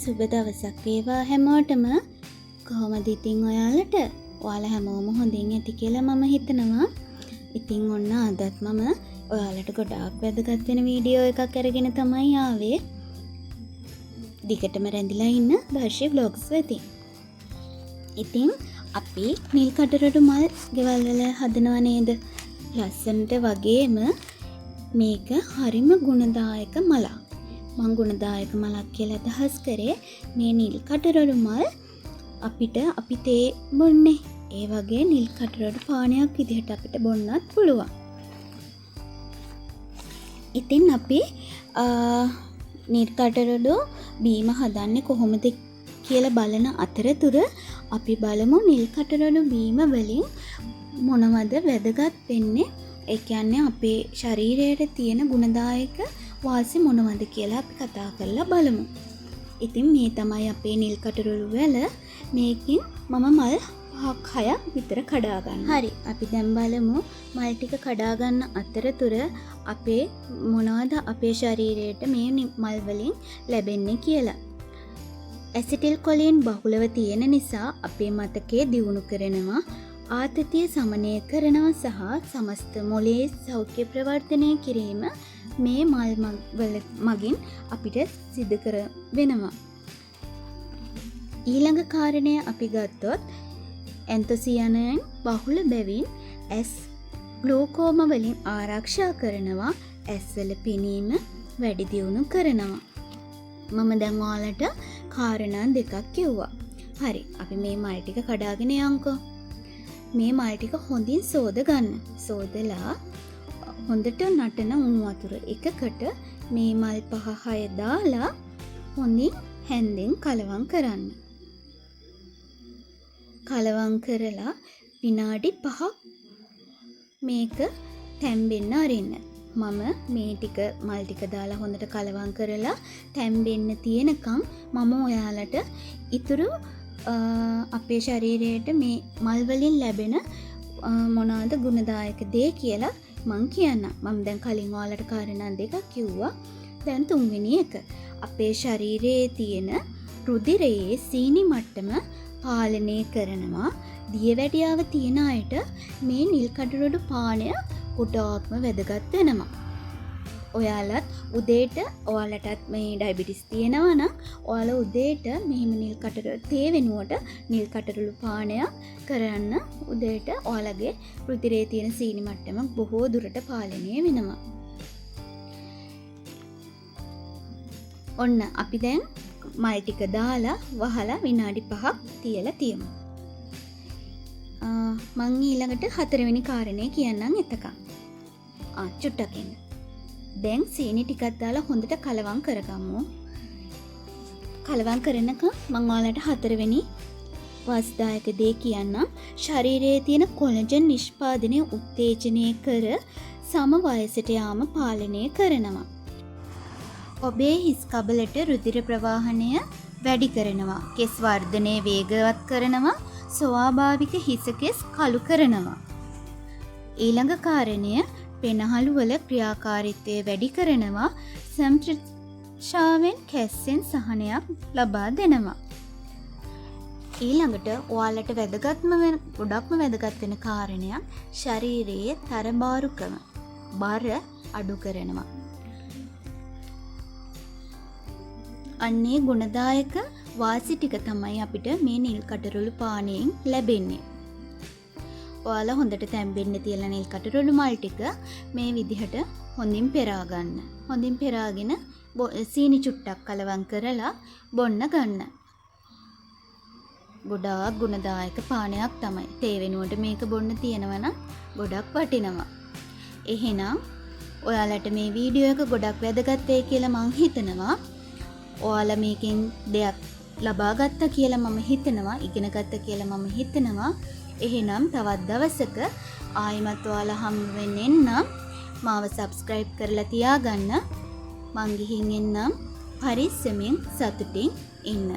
සුබ දවසක් වේවා හැමෝටම. කොහොමද ඉතින් ඔයාලට? ඔයාලා හැමෝම හොඳින් ඇති කියලා මම හිතනවා. ඉතින් ඔන්න අදත් මම ඔයාලට ගොඩාක් වැදගත් වෙන වීඩියෝ එකක් අරගෙන තමයි ආවේ. දිගටම රැඳිලා ඉන්න දර්ශි ව්ලොග්ස් වෙතින්. ඉතින් අපි නිල් කටරොටු මල් ගෙවල් වල හදනව නේද? ලස්සනට වගේම මේක හරිම ගුණදායක මලක්. මං ගුණදායක මලක් කියලා අදහස් කරේ මේ නිල් කටරොළු මල් අපිට අපි තේ බොන්නේ. ඒ වගේ නිල් කටරොළු පානයක් විදිහට අපිට බොන්නත් පුළුවන්. ඉතින් අපි නිල් කටරොළු බීම හදන්නේ කොහොමද කියලා බලන අතරතුර අපි බලමු නිල් කටරොළු බීම වලින් මොනවද වැදගත් වෙන්නේ. ඒ කියන්නේ අපේ ශරීරයට තියෙන ගුණදායක වාසි මොනවද කියලා අපි කතා කරලා බලමු. ඉතින් මේ තමයි අපේ නිල් කටරොළු වැල. මේකෙන් මම මල් පහක් හයක් විතර කඩා ගන්නවා. හරි, අපි දැන් බලමු මල් ටික කඩා ගන්න අතරතුර අපේ මොනවද අපේ ශරීරයට මේ මල් වලින් ලැබෙන්නේ කියලා. ඇසිටිල් කොලින් බහුලව තියෙන නිසා අපේ මතකය දියුණු කරනවා, ආතතිය සමනය කරනවා සහ සමස්ත මොලේ සෞඛ්‍ය ප්‍රවර්ධනය කිරීම මේ මල් වල මගින් අපිට සිදු කර වෙනවා. ඊළඟ කාරණය අපි ගත්තොත් ඇන්තොසියනයින් බහුල බැවින් ඇස් ග්ලූකෝම වලින් ආරක්ෂා කරනවා, ඇස්වල පෙනීම වැඩි දියුණු කරනවා. මම දැන් ඔයාලට කාරණා දෙකක් කිව්වා. හරි, අපි මේ මල් ටික කඩාගෙන යන්කෝ. මේ මල් ටික හොඳින් සෝද ගන්න. සෝදලා හොඳට නටන උණු වතුර එකකට මේ මල් පහ හය දාලා හොඳින් හැන්දෙන් කලවම් කරන්න. කලවම් කරලා විනාඩි 5ක් මේක තැම්බෙන්න අරින්න. මම මේ ටික මල් ටික දාලා හොඳට කලවම් කරලා තැම්බෙන්න තියෙනකම් මම ඔයාලට ඉතුරු අපේ ශරීරයට මේ මල් වලින් ලැබෙන මොනවාද ගුණදායක දේ කියලා මං කියන්නම්. මම දැන් කලින් ඔයාලට කාරණා දෙකක් කිව්වා. දැන් තුන්වෙනි එක. අපේ ශරීරයේ තියෙන රුධිරයේ සීනි මට්ටම පාලනය කරනවා. දියවැඩියාව තියෙන අයට මේ නිල් කටරොළු පානය ගොඩාක්ම වැදගත් වෙනවා. ඔයාලත් උදේට ඔයාලටත් මේ ඩයබටිස් තියෙනවා නම් ඔයාලා උදේට මෙහෙම නිල් කටරොළු තේ වෙනුවට නිල් කටරොළු පානයක් කරන්න. උදේට ඔයාලගේ රුධිරයේ තියෙන සීනි මට්ටම බොහෝ දුරට පාලනය වෙනවා. ඔන්න අපි දැන් මල් ටික දාලා වහලා විනාඩි 5ක් තියලා තියමු. මං ඊළඟට හතරවෙනි කාරණේ කියන්නම් එතකන්. චුට්ටක් ඉන්න. දැන් සීනි ටිකක් දාලා හොඳට කලවම් කරගමු. කලවම් කරනකම් මං ඔයාලට හතරවෙනි වාසිදායක දේ කියන්නම්. ශරීරයේ තියෙන කොලජන් නිෂ්පාදනය උත්තේජනය කර සම වයසට යාම පාලනය කරනවා. ඔබේ හිස් කබලට රුධිර ප්‍රවාහනය වැඩි කරනවා. කෙස් වර්ධනය වේගවත් කරනවා. ස්වාභාවික හිස කෙස් කළු කරනවා. ඊළඟ කාරණය පෙනහළු වල ක්‍රියාකාරීත්වය වැඩි කරනවා. සම්ප්‍රේෂාවෙන් කැස්සෙන් සහනයක් ලබා දෙනවා. ඊළඟට ඔයාලට ගොඩක්ම වැදගත් වෙන කාරණයක් ශරීරයේ තරබාරුකම බර අඩු කරනවා. අන්නේ ගුණදායක වාසි ටික තමයි අපිට මේ නිල් කටරොළු පානයෙන් ලැබෙන්නේ. ඔයාලා හොඳට තැම්බෙන්න තියලා නිල් කටරොළු මල් ටික මේ විදිහට හොඳින් පෙරා ගන්න. හොඳින් පෙරාගෙන සීනි චුට්ටක් කලවම් කරලා බොන්න ගන්න. ගොඩාක් ගුණදායක පානයක් තමයි. තේ වෙනුවට මේක බොන්න තියෙනවා නම් ගොඩක් වටිනවා. එහෙනම් ඔයාලට මේ වීඩියෝ එක ගොඩක් වැදගත් වෙයි කියලා මං හිතනවා. ඔයාලා මේකෙන් දෙයක් ලබා ගත්තා කියලා මම හිතනවා, ඉගෙන ගත්තා කියලා මම හිතනවා. එහෙනම් තවත් දවසක ආයිමත් ඔයාලා හම්බ වෙන්න එන්නම්. මාව සබ්ස්ක්‍රයිබ් කරලා තියාගන්න. මං ගිහින් එන්නම්. පරිස්සමෙන් සතුටින් ඉන්න.